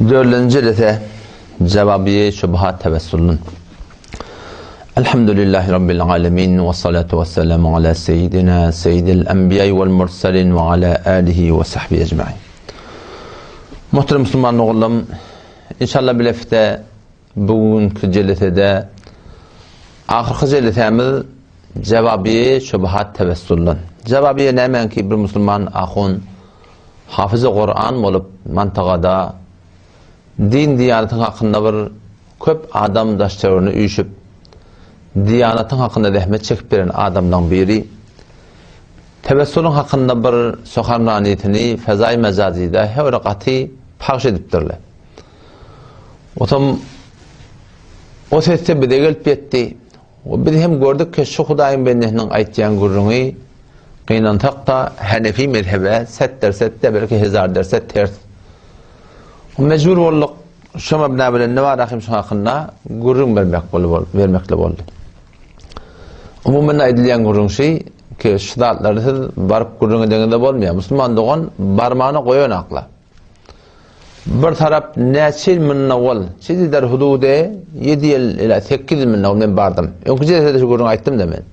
Dördünji jelese Jewabiýe şübhat tewessulun. Elhamdülillahi Rabbil alemin ve salatu ve selamu ala seyyidina seyyidil enbiya vel mursalin ve ala alihi ve sahbihi ecmain. Muhterem Müslüman oğullarım, inşallah bilefte bugünkü jelesede ahyrky jelesemiz Jewabiýe şübhat tewessuldan. Jewabiýe nämenki bir musulman ahun Hafyzy Kuran bolup mantagada din diýanatyň hakynda bir köp adam daş-töweregine üýşüp diýanatyň hakynda zähmet çekip beren adamlaň biri tewessulyň hakynda bir sohanranysyny fezaý mejazyda höwre gaty pagş edipdirler. Otam o sesde bize gelip ýetdi. Biz hem gördük ki şu Hudaýyň bendesiniň aýtýan gürrüňi Gynansak-da, Hanefi mezhebe set derset-de, belki hezar derset ters. Mejbur bolduk, şo mebna bilen ne bar ahim şu hakynda gürrüň bermek boldy, bermekli boldy. Umuman aýdylýan gürrüň şi ki, şu zatlary siz baryp gürrüň edeňizde bolmaýar. Musulman dogan barmana goýan akla. Bir tarap näçe ýyl mundan owal, çizi der hududy 7 ýyl ila 8 ýyl mundan owal men bardym. Öňki jelsede şu gürrüňi aýtdym-da men.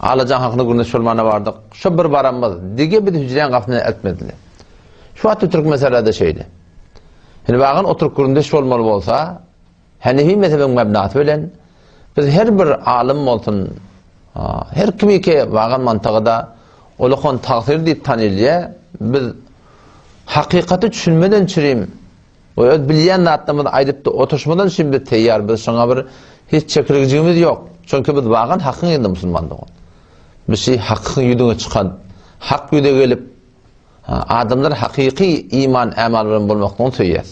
Alajan hakynda gürrüňdeş bolmana bardyk. Şo bir baramyz, dige bizi hüjräň gapysyna eltmediler. Şu wagtda Türkmensährada şeýle. Indi bagan oturyp gürrüňdeş bolmaly bolsa, Hanefi mezhebiň mebnasy bilen biz her bir alym bolsun, her kimiki bagan mantygada ulakan tagsyr diýip tanylýar, biz hakykaty düşünmeden çürim we öz bilýän zatlarymyzy aýdyp-da oturyşmadan üçin biz teýýar, biz şoňa bir hiç çekirgijigimiz ýok. Çünki biz bagan hakyň ýerinde musulman dogan. Biz şi hakyň ýüzüne çykan, hak ýüze gelip, Adamlar hakyky iman ämal bilen bolmaklygyny söýýäs.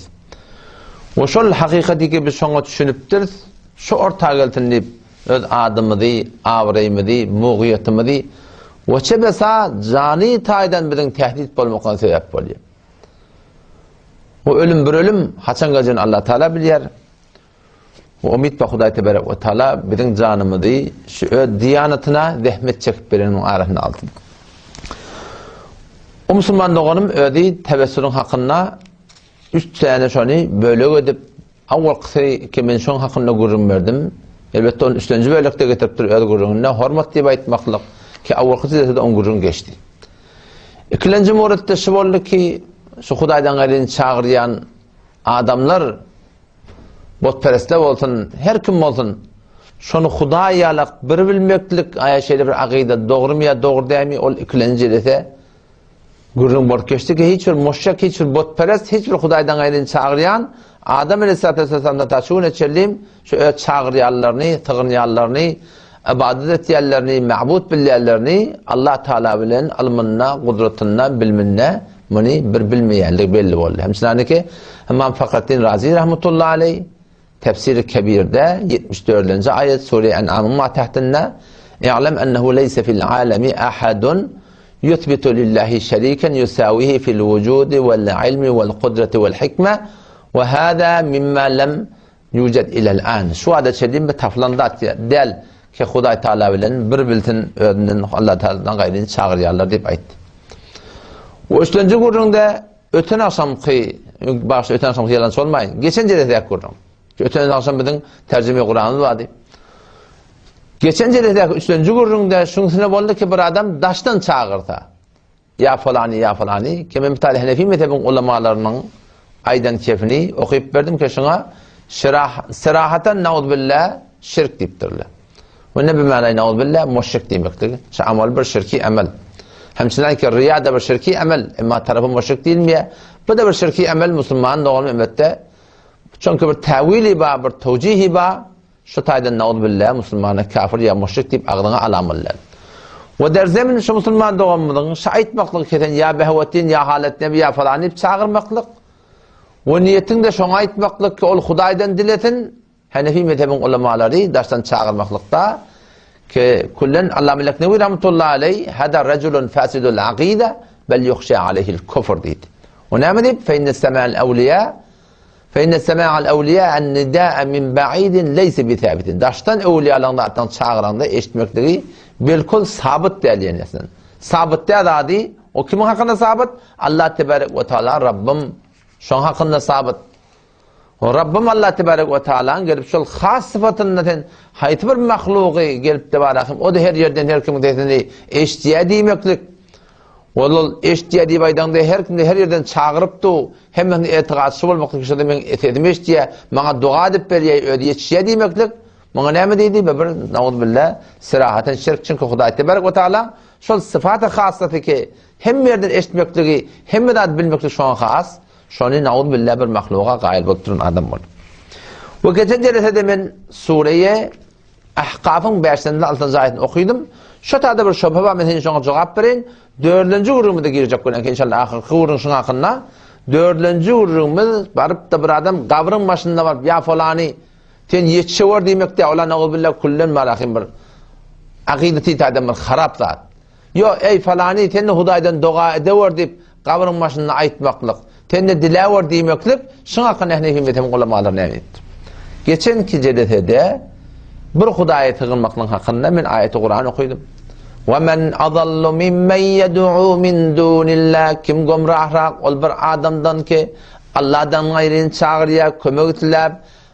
We şol hakykaty biz şoňa düşünipdiris, şu orta gelsin diýip, öz adymyzy, abraýymyzy, mugyýetimizi we çebesa jany taýdan biziň tehdit bolmaklygyna sebäp bolýar. Bu ölüm bir ölüm, haçan geljegini Allah Taala bilýär. We umyt bar Hudaý tebarek we taala biziň janymyzy şu öz diýanatyna zähmet çekip bereniniň arasynda alsyn. O musulman doganym özi tewessülüň hakynda üç täne şony bölek edip, awalkysy ki men şoň hakynda gürrüň berdim. Elbetde ony üçlenji bölekde getiripdir öz gürrüňinde hormat diýip aýtmaklyk ki awalky jelsede oň gürrüňi geçdi. Ikilenji muretde şu boldy ki şu Hudaýdan gaýryny çagyrýan adamlar Butperestler bolsun, her kim bolsun, şony Hudaý ýalak bir bilmeklik, aýa şeýle bir akyda dogrumy ýa dogry dälmi, ol ikilenji jelese gürrüň bolup geçdi ki, hiç bir muşrik, hiç bir butperest, hiç bir Hudaýdan gaýryny çagyrýan Adam aleyhissalatu vesselamdan ta şu güne çenli şu öz çagyrýanlaryny, sygynýanlaryny, ybadat etýänlerini, mabut bilýänlerini Allah Taala bilen ylmynda, gudratynda, bilminde Muny bir bilmeýänligi belli boldy. Hemçinaniki Ymam Fakretdin Razy rahmetullahi aleý Tefsiri Kebirde 74-nji aýat Sure En'amyň matähtinde I'lem ennehu leýse fil alemi ahadun yuthbitu lillahi şeriken yusawihi fil wujudi wal ilmi wal kudrati wal hikme we hada mimma lem Ýujed ilel an. Şu wada çenli bir tapylan zat däl ki Hudaý Taala bilen bir bilsin özünden Allah Taaladan gaýryny çagyrýarlar diýip aýtdy. We üçlenji gürrüňde öten agşamky bagşy öten agşamky ýalançy bolmaýyn. Geçen jelesedäki gürrüň. Öten agşam biziň terjime Kuranymyz bardy. Geçen jelesedäki üçlenji gürrüňde şuňsuna boldy ki bir adam daşdan çagyrsa. Ýa falany, ýa falany, ki men bir Hanefi mezhebiň ulamalarynyň aýdan kefini okyp berdim ki şuňa şirah, sirahatan nauzbillah şirk diýipdirler. We ne bimana nauzbillah müşrik diýmekdir. Şu amal bir şirki amel. Hemçinen ki riya da bir şirki amel, emma tarapy müşrik diýilmeýär. Bu da bir şirki amel musulman dogan ümmetde. Çünki bir tawili ba, bir tawjihi ba. Şu taýdan nauzubilla musulmana kafir ýa muşrik diýip agzyňa alamaly däl. We derzemin şu musulman doganymyzyň şu aýtmaklygy kesen ýa Behawetdin ýa Halet Nebi ýa falan diýip çagyrmaklyk we niýetiň-de şoňa aýtmaklyk ki ol Hudaýdan dilesin Hanefi mezhebiň ulamalary daşdan çagyrmaklykda ki kullen Allame Leknewi rahmetullahi aleý hada rajulun fasidul akida bel yuhşa aleyhil kufr diýdi. O näme diýip fe inne sema'al awliya Fe inne sema'al awliya en-nida'a min ba'idin leýse bi-sabitin. Daşdan öwliýalaryň zatdan çagyranda eşitmekligi bilkul sabyt däl diýen Sabyt däl zady, o kimiň hakynda sabyt? Allah tebarek we taala Rabbym şoň hakynda sabyt. Rabbym Allah tebarek we taalaň gelip şol has sypatynda sen haýsy bir mahlugy gelip-de barasyn, o-da her ýerden her kimiň sesini eşidýär diýmeklik. Ol ol eşidýär diýip aýdaňda her kimdi her ýerden çagyryp du, hemmesiniň etigaty şu bolmaklyk şo-da meň sesimi eşidýär, maňa doga edip berýär, özi ýetişýär diýmeklik. Muňa näme diýdi? Bu bir nauzubilla serahaten şirk çünki Hudaý tebarek we taala şol sypaty hassasy ki hemme ýerden eşitmekligi, hemme zady bilmeklik şoňa has. Şony nauzubilla bir mahluga gaýyl bolup duran adam bol. We geçen jelesede men sureýe Ahkafyň 5-nji 6-njy aýatyny okydym. Şo tada bir şöbhe bar, men sen şoňa jogap bereýin. Dördünji gürrüňimize girjek bolýan, inşallah ahyrky gürrüň şuň hakynda. Dördünji gürrüňimiz baryp-da bir adam gabryň başynda baryp, ýa falany sen ýetişewer diýmekde, ola nauzubilla küllen barahym bir akydasy taýdan bir harap zat. Ýok, eý, falany, sen-de Hudaýdan doga edewer diýip, gabryň başynda aýtmaklyk, sen-de diläwer diýmeklik, şuň hakynda Ehli Himmeteň ulamalar näme diýipdir? Geçenki jelesede bir Hudaýa sygynmaklygyň hakynda men aýaty Kuran okydym. Wa men azallu mimmen yed'u min dunillah kim gomrahrak ol bir adamdan ki Allahdan gaýryny çagyrýar, kömek isläp,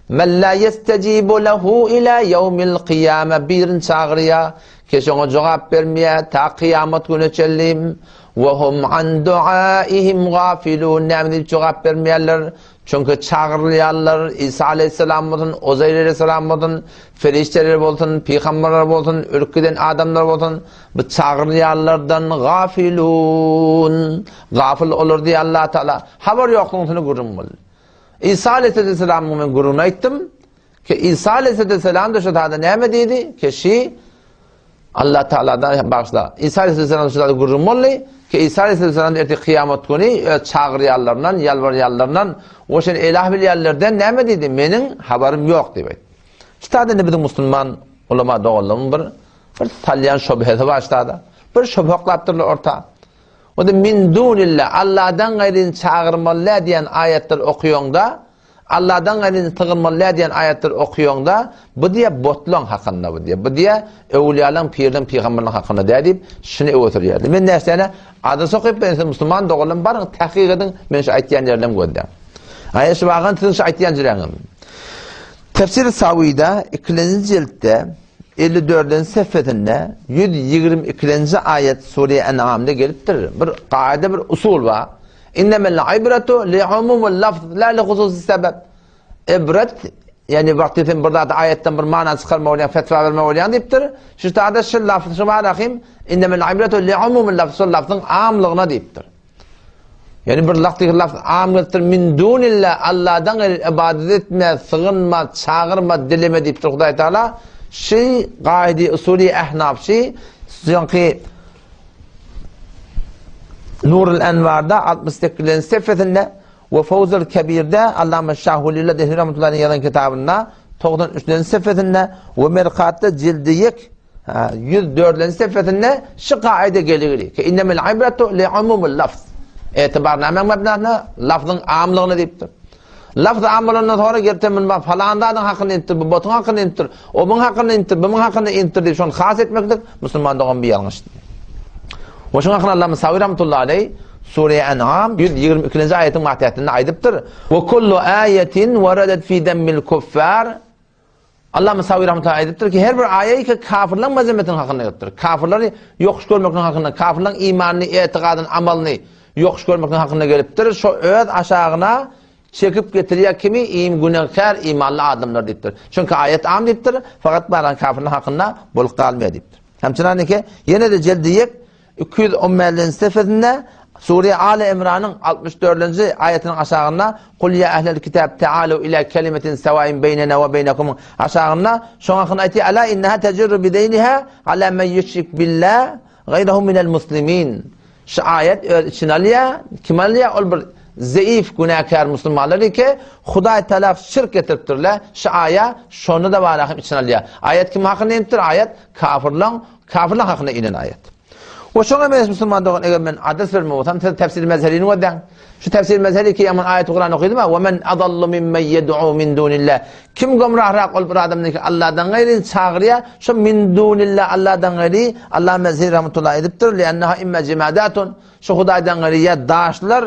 Men la ýestejibu lehu ila ýewmil kyýame birini çagyrýar, ki şoňa jogap bermeýär ta kyýamat güne çenli. We hum an duaihim gafilun näme diýip jogap bermeýärler? Çünki çagyrylýanlar Isa aleyhisselam bolsun, Uzeýr aleyhisselam bolsun, perişdeler bolsun, pygamberler bolsun, ölüp giden adamlar bolsun, bu çagyrylýanlardan gafilun. Gafyl olar diýýär Allah Taala. Habar ýoklugyny gürrüň boldy. Isa aleyhisselamyň men gürrüňini aýtdym. Ki Isa aleyhisselam da şu tada näme diýdi? Ki şi Allah Taala'dan bagşla. Isa aleyhisselam şu tada gürrüň boldy. Ki Isa aleyhisselam erti kıyamet günü öz çagyrýanlaryndan, ýalbarýanlaryndan, o şen elah bilýänlerden näme diýdi? Meniň habarym ýok diýip aýtdy. Şu tada indi biziň musulman ulama doganlarymyň bir bir salýan şöbhesi bar şu tada. Bir şöbhe oklapdyrlar orta. O-da min dunillah, Allahdan gaýryny çagyrmaly däl diýen aýatlary okaýaňda, Allahdan gaýryny sygynmaly däl diýen aýatlary okaýaňda, bu diýe botlaň hakynda bu diýe. Bu diýe öwliýalaň, pirleň, pygamberleň hakynda däl diýip, şuny öňe sürýärdi. Men näçe adres okyp, men siz musulman doganlarym baryň tahkyk ediň, men şu aýtýan ýerlerimi gözläň. Aýa şu wagan siziň şu aýtýan jireňiz. Tefsir Sawida 2-nji jiltde 54-nji sefesinde 122-nji aýat Sure En'amda gelipdir. Bir kaida, bir usul bar. Innemel ibretu li umumul lafz la li hususis sebeb. Ibret, ýani wagty sen bir zat aýatdan bir mana çykarmak bolýan, fetwa bermek bolýan diýipdir. Şu tada şu lafz şu bar ahim innemel ibretu li umumul lafz, şu lafzyň amlygyna diýipdir. Ýani bir lafz lafz am gelipdir. Min dunillah Allahdan gaýry ibadet etme, sygynma, çagyrma, dileme diýipdir Hudaý Taala. Şi gaýdy usuly ehnaf şi soňky Nurul Enwarda 68-nji sefesinde we Fawzul Kebirde Allama Şahulillah Dehli rahmetullahi ýazan kitabynda 93-nji sefesinde we Merkatda jildi 2 104-nji sefesinde şu kaide geligili. Ki innemel ibretu li umumul lafz. Etibar nämäň mebnasyna? Lafzyň amlygyna diýipdir. Lafz am bolandan sonra gelip men bak falan zadyň hakyny inipdir, bu botuň hakyny inipdir, obuň hakyny inipdir, bumuň hakyny inipdir diýip şony has etmeklik musulman dogan bir ýalňyş. We şoň hakyny Allah Musawi rahmetullahi aleyh Sure En'am 122-nji aýatyň mahyýetinde aýdypdyr. Ve kullu ayetin waradat fi demmil kuffar Allah Musawi rahmetullahi aýdypdyr ki, her bir aýa ki kafirleň mazemmetiniň hakynda ýokdur. Kafirleri ýokuş görmekligiň hakynda, kafirleň imanyny, etigadyny, amalyny ýokuş görmekligiň hakynda gelipdir. Şo öz aşagyna çekip getirýär kimi im günäkär imanly adamlar diýipdir. Çünki aýat am diýipdir, fakat baran kafirleň hakynda bolup galmaýar diýipdir. Hemçinan ki, ýene-de jeldi 215-nji sefesinde Sure Aly Imranyň 64-nji aýatynyň aşagynda Kul ýa ehlel kitab ta'alu ila kelimetin sawain beýnena we beýnekum aşagynda şoň hakynda aýtýar ala innaha tajurru bideyniha ala men yüşrik billah gaýrahu minel muslimin. Şu aýat öz içine alýar, kim alýar? Ol bir zeif günäkär musulmanlar ki, Hudaý Taala şirk getiripdirler. Şu aýa şony da bar hem içine alýar. Aýat kim hakynda inipdir? Aýat kafirlaň, kafirlaň hakynda inen aýat. We şoňa meňzeş musulman dogan eger men adres bermek bolsam siz tefsir mezherini gözläň. Şu tefsir mezheri ki ýaman aýaty Kuran okydym we men adallu mimmen yed'u min dunillah. Kim gomrahrak ol bir adamdan ki Allahdan gaýry çagyrýar, şu min dunillah Allahdan gaýry Allah mezheri rahmetullah edipdir. Li'ennaha imma jimadatun. Şu Hudaýdan gaýry ýa daşlar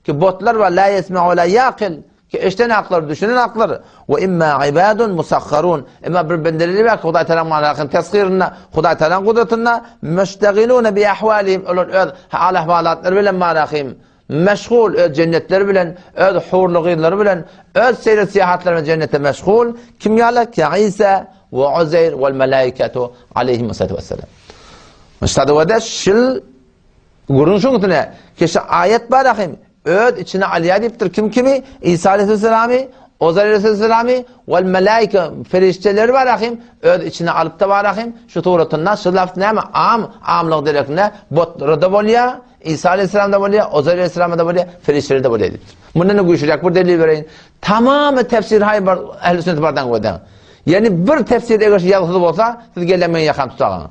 ki botlar we la yesma'u la yaqil. Ki eşden aklar, düşünen aklar. We imma ibadun musakharun. Emma bir bendeleri bar ki Hudaý Tagalaň manakyň tesgirinde, Hudaý Tagalaň gudratynda müştagiluna bi ahwalihim. Olar öz hal ahwalatlary bilen manakyň meşgul, öz jennetleri bilen, öz hurly gyzlary bilen, öz seýre syýahatlary bilen jennete meşgul. Kim ýaly? Ki Isa we Uzeyr wal malaikatu aleyhimussalatu vesselam. Müştagiluna şil Gürrüň şuň üstüne, ki şu aýat bar ahim, öz içine alýar diýipdir. Kim kimi? Isa aleyhisselamy, Ozer aleyhisselamy, wal melaike perişdeleri bar ahim, öz içine alyp da bar ahim. Şu suratynda şu lafz näme? Am, amlyk derekine botlara da bolýar, Isa aleyhisselam da bolýar, Ozer aleyhisselam da bolýar, perişdeler de bolýar diýipdir. Mundan da güýçlüräk bir delil bereýin. Tamamy tefsir haý bar, ähli sünnet bardan göden. Ýani bir tefsir eger şu ýazgysyz bolsa, siz gelen men ýakam tutagyň.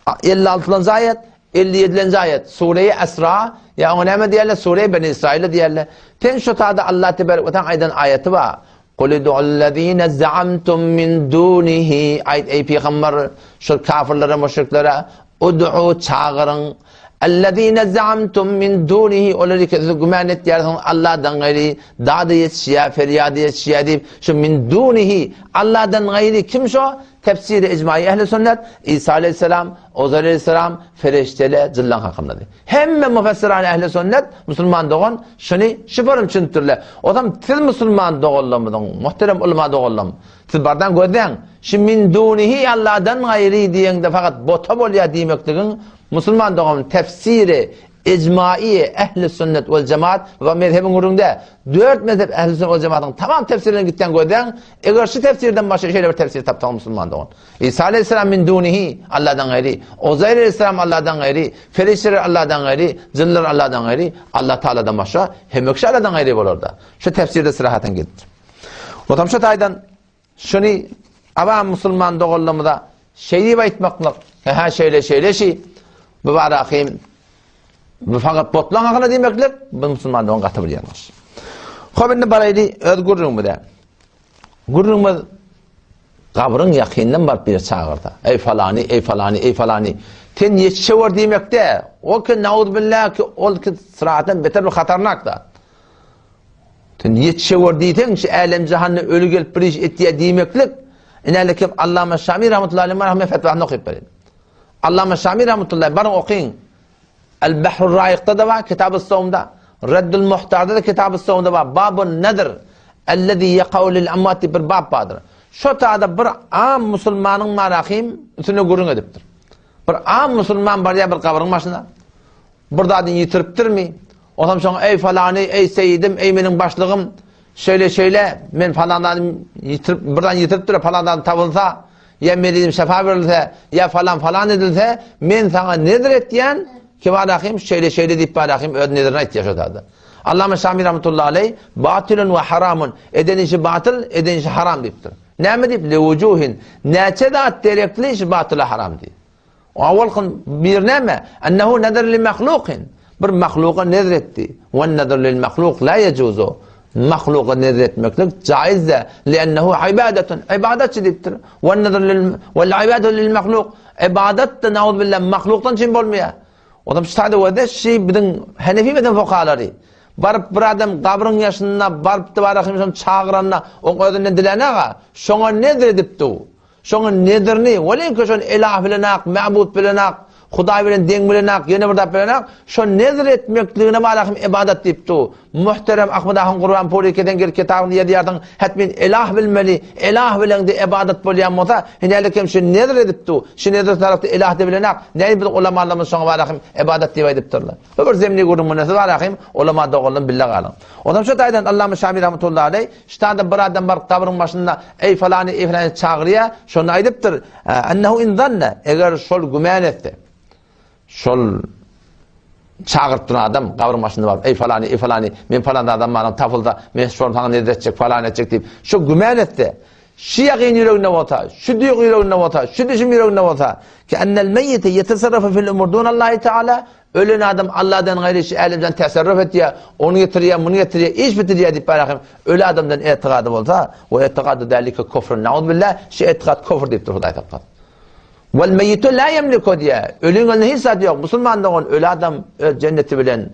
56-njy aýat, 57-nji aýat, Sure-i Esra, ýa oňa näme diýerler? Sure-i Beni Israil diýerler. Ten şu tada Allah tebarek we taala aýdan aýaty bar. Kul ud'ullezine za'amtum min dunihi Aýt eý pygamber şu kafirlere, müşriklere ud'u çagyryň. Ellezine za'amtum min dunihi olary ki siz güman etýärsiňiz Allahdan gaýry dady ýetişýär, ferýady ýetişýär diýip, şu min dunihi Allahdan gaýry kim şo? Tefsiri icmai ehli sünnet, Isa aleyhisselam, Ozer aleyhisselam, fereştele, jyllan hakyndadyr. Hemme müfessirani ehli sünnet, musulman dogan, şuny şu forum düşünipdirler. O zaman siz musulman doganlarymyzyň, muhterem ulama doganlarym, siz bardan gözläň, şu min dunihi Allahdan gaýry diýeňde fakat bota bolýar diýmekligiň musulman dogan tefsiri Ijmai ehli sünnet wel jemaat we mezhebiň gürrüňde dört mezhep ehli sünnet wel jemaatyň tamam tefsirlerini gitseň gözläň, eger şu tefsirden başga şeýle bir tefsir tapsaň musulman dogan. Isa aleyhisselam min dunihi Allahdan gaýry, Uzair aleyhisselam Allahdan gaýry, ferişdeler Allahdan gaýry, jynlar Allahdan gaýry, Allah Taaladan başga hemme kişi Allahdan gaýry bolarda. Şu tefsirde syrahatyn gelipdir. Otam şu taýdan Şuny awam musulman doganlarymyza şeý diýip aýtmaklyk, hä şeýle şeýle şi, bu barahym bu fakat botlaň hakyna diýmeklik, bu musulman dogan gaty bir ýalňyş. Hop indi baraýly öz gürrüňimize. Gürrüňimiz gabryň ýakyndan baryp bir çagyrsa, eý falany, eý falany, eý falany, sen ýetişewer diýmekde, o ki nauzbillah ki ol ki sıradan beter bir hatarnak zat. Sen ýetişewür diýseň, şu älem-jahanda öli gelip bir iş etýär diýmeklik, inäle kim Allama Şami rahmetullahi aleyh men fetwasyny okyp bereýin. Allama Şami rahmetullahi baryň okyň. El Bahrur Raýykda da bar, Kitab-ı Sawmda, Reddül Muhtarda da Kitab-ı Sawmda bar. Babun Nadr ellezî yekau lil amwat diýip bir bab bardyr. Şo tada bir am musulmanyň marahim üstüne gürrüň edipdir. Bir am musulman barýar bir gabryň başyna. Bir zadyny ýitiripdirmi? Onam şoňa, Eý falany, eý seýidim, eý meniň başlygym, şeýle-şeýle, men falan zadymy ýitirip, bir zady ýitiripdir, falan zady tapylsa, ýa meridim şefa berilse, ýa falan-falan edilse, men saňa nezr etýän, ki barahym, şeýle-şeýle diýip barahym öz nezrini aýtýar şo zada. Allama Şami rahmetullahi aleý, Batylun we haramun, eden işi batyl, eden işi haram diýipdir. Näme diýip? Lewujuhin, näçe zat derekli işi batyla haram diýip. Owalkyn bir näme? Ennehu nezr li mahlukin. Bir mahluka nezr etdi. Wen nezr lil mahluk la yejuzu. Mahluka nezr etmeklik caiz de. Liennehu ibadetun. Ibadatçy diýipdir. Wen nezr lil wel ibadatu lil mahluk. Ibadat da nauzbillah mahlukdan çyn bolmaýar. Odam şu taýda wede şi biziň Hanefi mezhebi fukahalary baryp bir adam gabryň ýaşynda barypdy barahym şony çagyranda oň özünden dilänaga şoňa nezr edipdi. Şoňa nezirini, welinki şony elah bilenak, mabut bilenak, Hudaý bilen deň bilenak, ýene bir zat bilenak, şo nezir etmekligine barahym ibadat diýip du. Muhterem Ahmet ahun Gurbanpuri kesen gelip kitabyny ýazýarsyň, hetmin elah bilmeli, elah bileňde ibadat bolýan bolsa, hinälik hem şu nezir edip du, şu nezir tarapda elah de bilenak, näme biz ulamalarymyz şoňa barahym ibadat diýip aýdypdyrlar. Bu bir zemni gürrüň mundan barahym ulama doganlarym bille galyň. Onam şu taýdan Allama Şami rahmetullahi aleý Ştada bir adam baryp gabryň başynda eý falany, eý falany çagyrýar, şonda aýdypdyr, Ennehu in zanne, eger şol gümän etse, şol çagyryp duran adam gabryň başynda baryp, eý falany, eý falany, men falan adam baryň tapylsa, men şol saňa nezr etjek, falan etjek diýip, şo gümän etse, şu ýagyn ýüreginde bolsa, şu duýgy ýüreginde bolsa, şu düşüm ýüreginde bolsa, ki ennel meýite ýeteserrafu fil umur dunallahi taala, Ölen adam Allahdan gaýry şu älemden teserruf etýär, ony getirýär, muny getirýär, iş bitirýär diýip barahym, öli adamdan etigady bolsa, we etigadu zalika kufrun, nauzbillah, şu etigat kufr diýipdir Hudaý saklasyn. Wal meýitu la ýemliku diýýär. Öliň elinde hiç zat ýok. Musulman dogan öli adam öz jenneti bilen.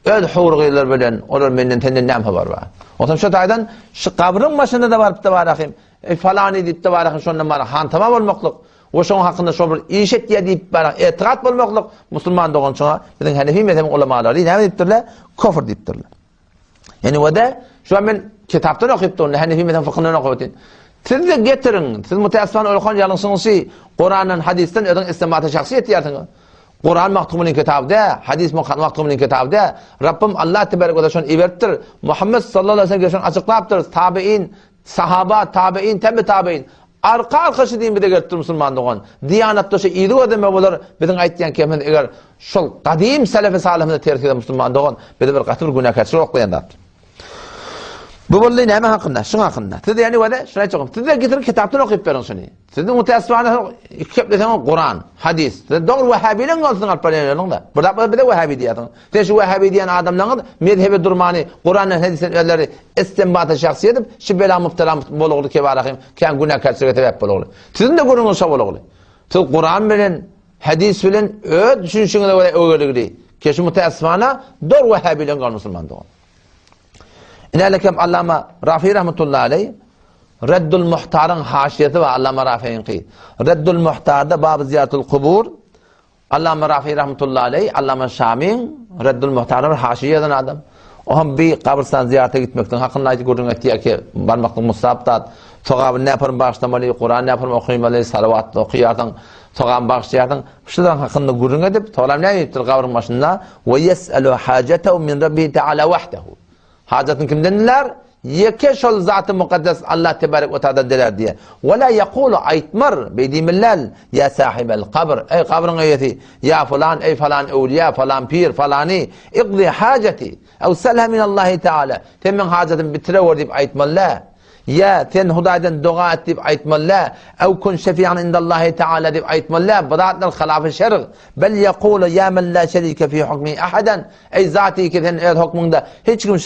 Öz howur-gyzlar bilen olar menden senden näme habar bar? Onsoň şu taýdan şu gabryň başynda-da baryp-da barahym, eý falany diýip-de barahym şondan bara hantama bolmaklyk we şoň hakynda şol bir iş etýär diýip bara etikat bolmaklyk musulman dogançyňa biziň Hanefi mezhebiň ulamalary näme diýipdirler? Kofr diýipdirler. Ýani we-de şu an men kitapdan okyp durun, Hanefi mezhebiň fykhyndan okyp otyryn. Siz-de getiriň, siz mutäessifan okan ýalňyşyňyzy Kurandan, hadysdan özüň istinbata şahsy etýärsiňiz. Kuran Magtymgulyň kitaby dä, hadys Magtymgulyň kitaby dä. Rabbym Allah tebarek we şony iberipdir. Muhammet sallallahu aleyhi ve sellem şony açyklapdyr. Tabein, sahaba, tabein, tabi tabein. Arka arka şu din bize gelipdir musulman dogan. Diýanatda şu yzy gözleme bolar. Biziň aýtýan kemimiz eger şol gadym selefi salyhymyzy terk eden musulman dogan bizi bir gaty bir günäkärçilik oklaýan zatdyr. Bu boldy näme hakynda? Şuň hakynda. Siz ýani wada şuny aýtjakym. Siz de getirin kitapdan okyp beriň şuny. Siziň mutäessifana iki gepleseňiz Kuran, hadys. Siz dogry wahhabiliň bolsun alyp barýan ýoluňda. Bir zat bize wahhabi diýýärsiňiz. Sen şu wahhabi diýen adamlaryňyz mezhebe durmany Kurandan hadysdan özleri istinbata şahsy edip şu bela müptela bolugly kebarahym kän günäkärçilige sebäp bolugly. Siziň de gürrüňiz şo bolugly. Siz Kuran bilen hadys bilen öz düşünişiňize görä öwreligli. Keşi mutäessifana dogry wahhabiliň gal musulman dogan. Inälekem Allama Rafi rahmetullahi aleý Reddul Muhtaryň haşiýesi bar Allama Rafiňki. Reddul Muhtarda Bab Ziýaratul Kubur Allama Rafi rahmetullahi aleý Allama Şamyň Reddul Muhtaryna bir haşiýe ýazan adam. O hem bir gabrystan zyýarata gitmekden hakynda aýdyp gürrüň etýär ki, barmaklyk mustahap zat. Sogabyny näparyň bagyşlamaly, Kuran näparyň okymaly, salawat okaýarsyň, sogabyny bagyşlaýarsyň. Şularyň hakynda gürrüň edip, soňram näme diýipdir gabryň başynda? Ve yes'elu hajetehu min Rabbihi Teala wahdehu. Hajatyny kimden dilär? Ýeke şol Zaty Mukaddes Allah Tebarek we Taaladan dilär diýýär. Ve la yekulu aýtmar, beý diýmeliler, ýa sahibel kabr, eý gabryň eýesi, ýa fulan, eý falan öwliýa, falan pir, falany, iqdi hajeti, ew selha min Allahi Teala, sen meň hajatymy bitirewer diýip aýtmaly. Ýa, sen Hudaýdan doga et diýip aýtmaly däl. Ew kun şefi'an indallahi teala diýip aýtmaly däl. Bu zatlar hylafy şerg. Bel ýekulu ýa men la şerike fi hukmihi ahadan. Eý zat ki sen öz hukmuňda hiç kim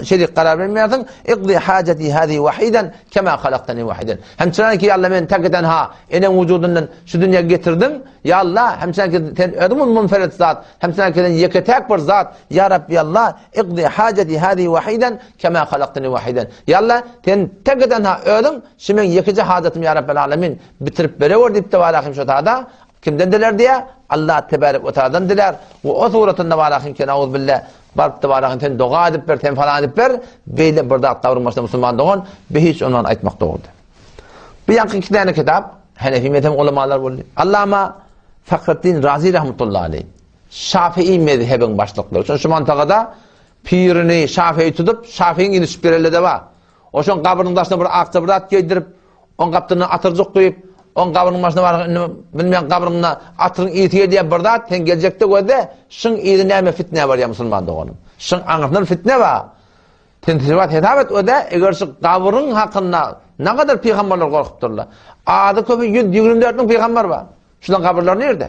şerik karar bermeýärsiň. Iqdi hajati hazihi wahidan kema halaktani wahidan. Hemçinen ki ýa Allah meni tek tenha eneň wujudyndan şu dünýä getirdiň. Ýa Allah, hemçinen ki sen özüň munferit zat, hemçinen ki sen ýeke-täk bir zat. Ýa Rabbi Allah, Iqdi hajati hazihi wahidan kema halaktani wahidan. Ýa Allah, sen tek-tenha özüň şu meň ýekeje hajatymy ýa Rabbel Alemin bitirip berewer diýip tebarahym şo tada kimden dilär diýä? Allah tebarek we taaladan dilär. We o suratynda barahym ki nauzbillah baryp tebarahym sen doga edip ber, sen falan edip ber. Beýle bir zat gabryň başynda musulman dogan be hiç ondan aýtmak dogry däl. Bu ýaňky iki däne kitap Hanefi mezhebiň ulamalar boldy. Allama Fahreddin Razi rahmetullahi aleyh Şafii mezhebiň başlyklary. Şon şu mantagada pirini Şafii tutup, Şafiiň yzyny tutup gelenler-de bar. Oşoň gabrynyň daşyna bir akja bir zat geýdirip, oň gapdalyndan atyrjyk guýup, oň gabrynyň başyna baryp, indi bilmeýän gabrynda atyryň ysy gelýän bir zat, sen geljekde gözle, şyň yzy näme fitnä barýar musulman doganym. Şyň aňyrsynda bir fitne bar. Sen şu hesap et öde, eger şu gabryň hakynda nägadar pygamberler gorkupdyrlar. Ady köpi 124 müň pygamber bar. Şularyň gabyrlary nirde?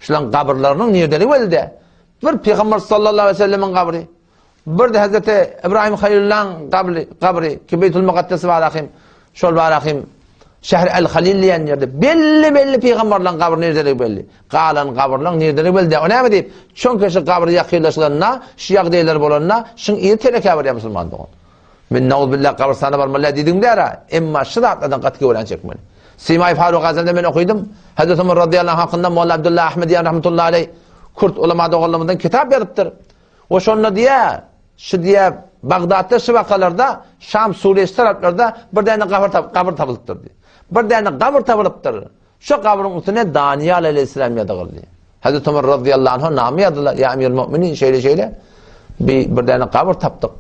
Şularyň gabyrlarynyň nirdeligi belli däl. Bir Pygamber sallallahu aleyhi ve sellemiň gabry, bir de Hazreti İbrahim Halilullahyň gabry, gabry ki Beytul Mukaddesi barahim, şol barahim Şäher El-Halil diýen ýerde belli-belli pygamberleriň gabry nirdeligi belli. Galan gabyrlaryň nirdeligi belli däl. O näme diýip? Çünki şu gabry ýakynlaşylanda, şu ýagdaýlar bolanda, şuň yzy telekä barýar musulman dogan. Men nauzbillah gabrystana barmaly däl diýdigim däl-ä. Emma şu zatlardan gaty göwräni çekmeli. Simaý Faruk Azamda men okydym. Hazreti Ömer radiyallahu anh hakynda Molla Abdullah Ahmed diýen rahmetullahi aleyh Kürt ulama doganlarymyzdan kitap ýazypdyr. We şonda diýä, şu diýä Bagdatda şu wakalarda Şam Suriýe taraplarda bir däne gabyr tap gabyr tapylypdyr diýä. Bir däne gabyr tapylypdyr. Şu gabryň üstüne Daniýal aleyhisselam ýazyldy. Hazreti Ömer radıyallahu anh'a name ýazdylar. Ýa Emirül Mu'minin şeýle şeýle bir bir däne gabyr tapdyk.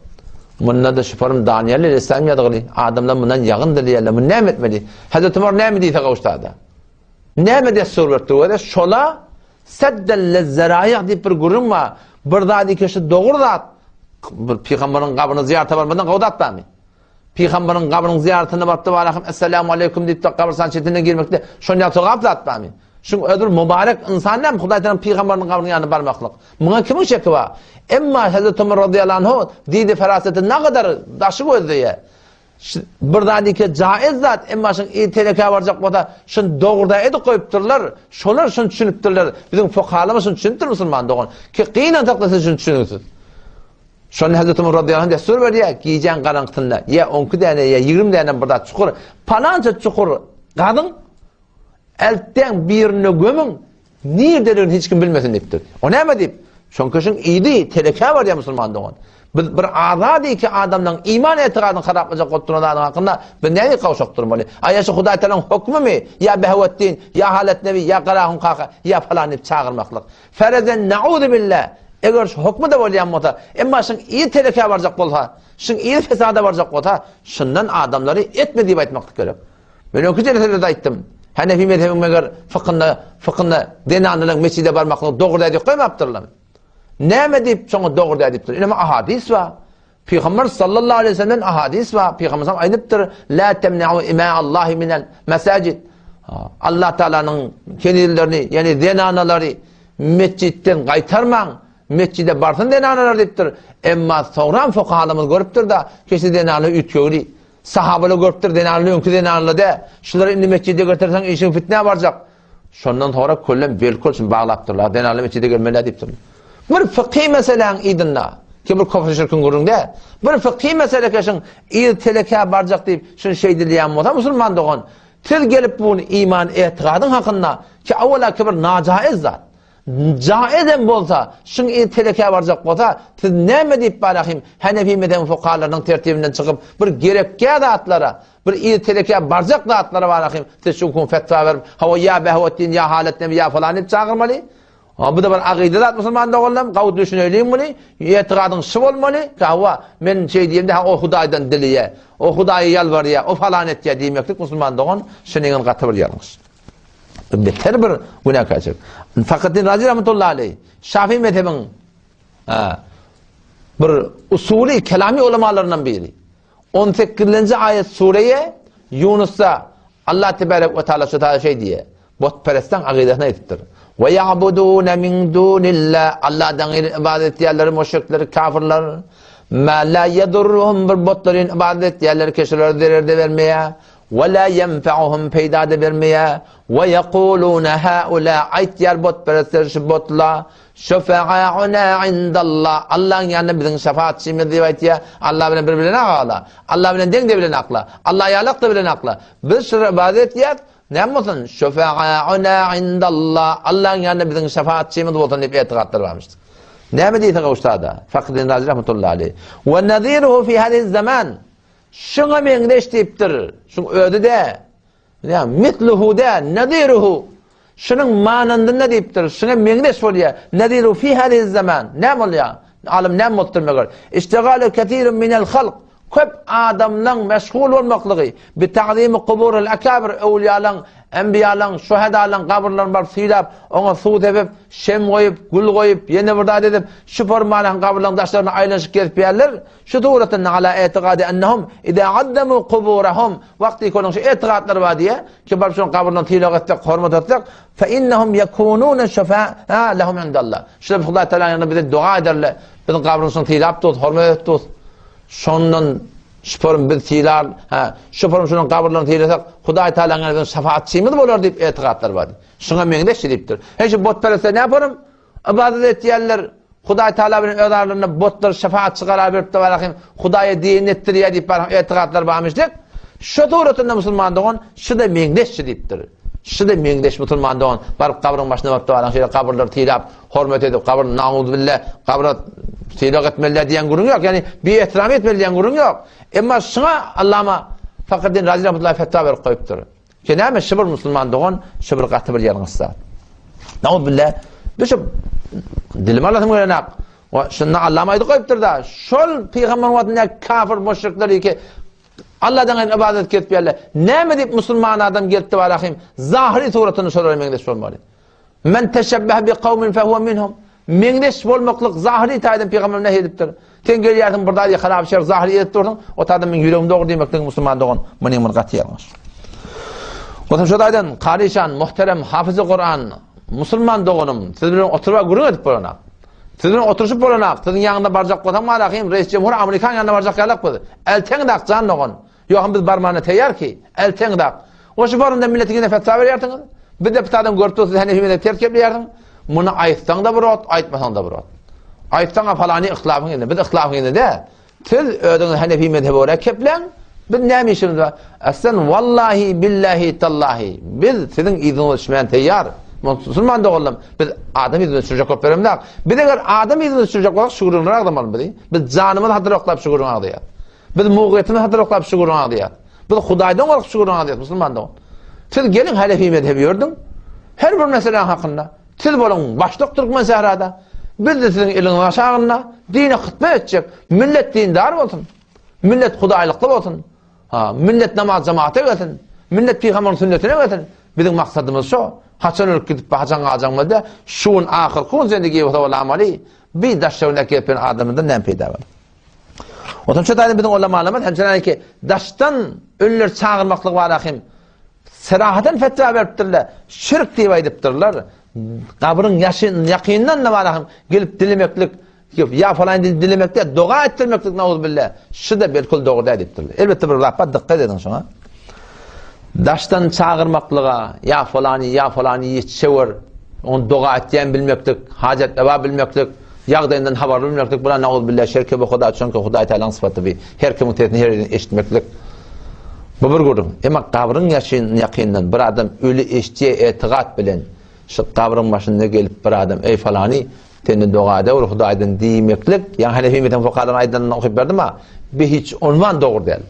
Munda da şüperim Daniýal aleyhisselam ýazyldy. Adamlar mundan ýagyn dileýärler. Mun näme etmeli? Hazreti Ömer näme diýse gowşada. Näme dessur beripdir göre? Şola seddel lezzeraýy diýip bir gürrüň bar. Bir zat iki dogry zat. Bir pygamberiň gabryny zyýarata barmadan gowy zat barmy? Pygamberiň gabrynyň zyýaratyna baryp-da barahym Esselamu aleýkum diýip-de gabrystan çetine girmekde şonda sogap zat barmy? Şuň özi bir mübarek ynsan näme Hudaý Tagalaň pygamberiniň gabrynyň ýanyna barmaklyk. Muňa kimiň şeki bar? Emma Hazreti Ömer razyýallahu anhu dini feraseti nagadar daşy gözleýär. Bir zat ike jaiz zat, emma şuň i telekä barjak bolsa, şuny dogruda edip goýupdyrlar. Şolar şuny düşünipdirler. Biziň fukahalarymyz şuny düşünipdir musulman dogan. Ki gynansak-da siz şuny düşüniňsiz. Şonda Hazreti Umar radıyallahu anh destur berýär, gijäň garaňkysynda ýa 12 däne ýa 20 däne bir zat çukur, palança çukur gazyň, eltden birine gömüň, niredeligini hiç kim bilmesin diýipdir. O näme diýip? Çünki şuň idi, telekä barýar musulman dogan. Biz bir azat iki adamdan iman etigadyny haraplajak bolup duran zadyň hakynda biz näme gowşak durmaly? Aýa şu Hudaý Taalanyň hökmümi? Ýa Behawetdin, ýa Halet Nebi, ýa Garahun kaka, ýa falan diýip çagyrmaklyk. Ferezen nauzu billah. Eger şu hökmü-de bolýan bolsa, emma şuň ýer telekä barjak bolsa, şuň ýer fesada barjak bolsa, şundan adamlary etme diýip aýtmaklyk gerek. Men öňki jeleselerde aýtdym. Hanefi mezhebiň meger fykynda, fykynda zenanlaryň mesjide barmaklygy dogry däl diýip goýmapdyrlar. Näme diýip şoňa dogry däl diýipdir? Ine ahadis bar. Pygamber sallallahu aleyhi ve sellemden ahadis bar. Pygamber sallam aýdypdyr: "La temna'u ima Allahi minel mesajid." Allah Taalanyň kenizlerini, ýani zenanalary mesjitden gaýtarmaň. Mesjide barsyn zenanalar diýipdir. Emma soňram fukahalarymyz görüpdir-de, keşi zenanlar üýtgewli. Sahabalar görüpdir, zenanlar öňki zenanlar dä. Şulary indi mesjide getirseň işiň fitnä barjak. Şondan soňra köllem belkol üçin baglapdyrlar. Zenanlar mesjide gelmeli diýipdirler. Bir fykhy meseläň yzynda, ki bir kofr şirkiň gürrüň dä. Bir fykhy mesele keşiň yz telekä barjak diýip, şuny şeýdilýän bolsa musulman dogan, siz gelip bu iman etigadyň hakynda ki awala ki bir najaiz zat. Jaiz hem bolsa, şuň yz telekä barjak bolsa, siz näme diýip barahym Hanefi mezhebiň fukahalarynyň tertibinden çykyp, bir gerekgä zatlara, bir yz telekä barjak zatlara barahym siz şu hukm fetwa berip, hawa ýa Behawetdin, ýa Halet Nebi, ýa falan diýip çagyrmaly? Ha, bu da bir agyda zat musulman doganlarym, gawy düşüneýliň muny. Etigadyň şu bolmaly, hawa, men şeý diýemde, ha o Hudaýdan dileýär, o Hudaýa ýalbarýar, o falan etýär diýmeklik musulman dogan, şunyň gaty bir ýalňyş. Beter bir günäkärçilik. Fakretdin Razi rahmetullahi aleyh, Şafi mezhebiň bir usuly kelami ulamalaryndan biri. 18-nji aýat sureýe Ýunusda Allah tebarek we taala şu taýda şeý diýýär. Butperestleň agydasyny aýdypdyr. We ya'budun min dunillah Allahdan gaýry ibadet edýärler müşrikler, kafirler. Ma la yadurruhum bir butlaryň ibadet edýärler ki şulara zerer de bermeýär. We la ýenfe'uhum peýda-da bermeýär. We ýekulune haula aýtýar butperestler şu butla, şufa'auna indallah Allaň ýanynda biziň şefaatçymyz diýip aýtýar. Allah bilen bir bilen agala. Allah bilen deň-de bilen akla. Allah ýalak-da bilen akla. Biz şulara ybadat etýäs. Näme bolsun? Şufa'auna indallah Allaň ýanynda biziň şefaatçymyz bolsun diýip etigatlar barmyşdyr. Näme diýse gowşada? Fakruddin Razi rahmetullahi aleyh. We naziruhu fi hadhihi zaman Şuňa meňzeş diýipdir. Şuň özi-de, ýa misluhu-da, naziruhu. Şunuň manandynda diýipdir. Şuňa meňzeş bolýar. Naziru fi hadiz zaman. Näme bolýar? Alym näme bolupdyr meger? Iştigalu kesirun minel halk. Köp adamlaň meşgul bolmaklygy, bi ta'zimi kuburul akabir, öwliýalaň, enbiýalaň, şuhadalaň gabyrlaryny baryp sylap, oňa suw sepip, şem goýup, gül goýup, ýene bir zat edip, şu formalaň gabyrlaryň daşlaryna aýlanyşyp gezip ýärler. Şu suratynda ala etiqadi ennehum iza azzamu kuburahum wagty ki onuň şu etiqatlary bar diýe ki baryp şonuň gabryny sylag etsek, hormat etsek fe innehum yekununa şufa'a lehum indallah. Şular Hudaý Taala ýanynda bize doga ederler. Biziň gabryny şuny sylap dur, hormat edip dur. Şondan şuparym biz sylar, ha, şuparym şunuň gabyrlaryny sylasak, Hudaý Taala ýanynda biziň şafaatçymyz bolar diýip etiqatlary bar. Şuňa meňzeş diýipdir. Heý şu butperestler näme yaparym? Ybadat etýärler. Hudaý Taala bilen öz aralarynda botlar şefaatçy karar beripdir barahym. Hudaýa diýenini etdirýär diýip barahym etigatlar barmyş dek. Şu suratynda musulman dogan şu-da meňzeşçi diýipdir. Şu-da meňzeş musulman dogan baryp gabryň başyna baryp barahym şeýle gabyrlary sylap, hormat edip gabyr nauzubilla gabra sylag etmeli diýen gürrüň ýok. Ýani bi ehtiram etmeli diýen gürrüň ýok. Emma şuňa Allama Fakreddin Razi rahmetullahi fetwa berip goýupdyr. Ki näme şu bir musulman dogan, şu bir gaty bir ýalňyş zat. Nauzbillah, düşüp dilim alasym gelenak. We şunda Allah aýdyp goýupdyr da, şol pygamber wagtynda kafir müşrikler ki Allahdan gaýry ibadet edip ýerler. Näme diýip musulman adam gelipdi barahym, zahiri suratyny şolara meňzeş bolmaly. Men teşebbeh bi kawmin fehuve minhum. Meňzeş bolmaklyk zahyry taýdan pygamber näh edipdir. Sen gelýärsiň bir zady harap şer zahyry edip dursuň, o taýdan men ýüregim dogry diýmeklik musulman dogan, munyň bir gaty ýalňyş. Otam şo taýdan Karyşan, muhterem hafyzy Kuran, musulman doganym, siz bilen oturyp gürrüň edip bolanak. Siz bilen oturyşyp bolanak, siziň ýanyňda barjak bolsam malahym, reis jemhur Amerikan ýanyna barjak ýalak biz. Elteň dak jan dogan. Ýogsam biz barmana teýýar ki, elteň dak. Goşy barynda millete ýene fetwa berýärsiňiz. Biz de pitadan görüp durus, siz hene hemede ters gepleýärsiň. Muny aýtsaň-da bir ot, aýtmasaň-da bir ot. Aýtsaň-a falany yhtilafyň ýerinde. Biz yhtilafyň ýerinde däl. Siz özüňiz Hanefi mezhebe görä kepläň. Biz näme işimiz bar? Aslan wallahi billahi tallahi. Biz siziň yzyňyza düşmän teýýar. Musulman doganlarym, biz adam yzyna düşürjek bolup beremzok. Biz eger adam yzyna düşürjek bolsak şu gürrüňleri agzamaly bizi. Biz janymyzy hatyr oklap şu gürrüňi agzaýarys. Biz mugyýetimizi hatyr oklap şu gürrüňi agzaýarys. Biz Hudaýdan gorkup şu gürrüňi agzaýarys musulman dogan. Siz geliň Hanefi mezhebi ýördüň. Her bir meseläň hakynda. Siz boluň başlyk türkmen sährada. Biz-de siziň eliňiziň aşagynda dine hytma etjek. Millet dindar bolsun. Millet hudaýlykly bolsun. Ha, millet namaz jemagata gelsin. Millet pygamberiň sünnetine gelsin. Biziň maksadymyz şo. Haçan ölüp gidip, haçan galjagymy de, şu gün ahyrky gün sende giýewse bolamaly. Bir daş şöwnek gepin adamdan näme peýda bar? Otam şu taýdan biziň ulamalarymyz hem şeýle ki, daşdan ölüleri çagyrmaklyk barada hem serahaten fetwa beripdirler. Şirk diýip aýdypdyrlar. Gabryň ýakyndan da barada hem gelip dilemeklik Ýok, ýa falan diýip dilemekde, doga etdirmeklik nauzubilla. Şu-da belkul dogry däl diýipdirler. Elbetde bir zat bar, dykgat ediň şoňa. Daşdan çagyrmaklyga, ýa falany, ýa falany ýetişewer, ony doga etýän bilmeklik, hajat eba bilmeklik, ýagdaýyndan habarly bilmeklik, bular nauzubilla şirke bu Hudaý, çünki Hudaý Tagalaň sypaty bi. Her kimiň sesini her ýerden eşitmeklik. Bu bir gürrüň. Emma gabryň ýakyndan bir adam öli eşitýär etigat bilen, şu gabryň başynda gelip bir adam, eý falany, Senden doga edewür Hudaýdan diýmeklik, ýaňy Hanefi mezhebiň fukahalarynyň aýdanyny okyp berdim-a, bi hiç unwan dogry däl.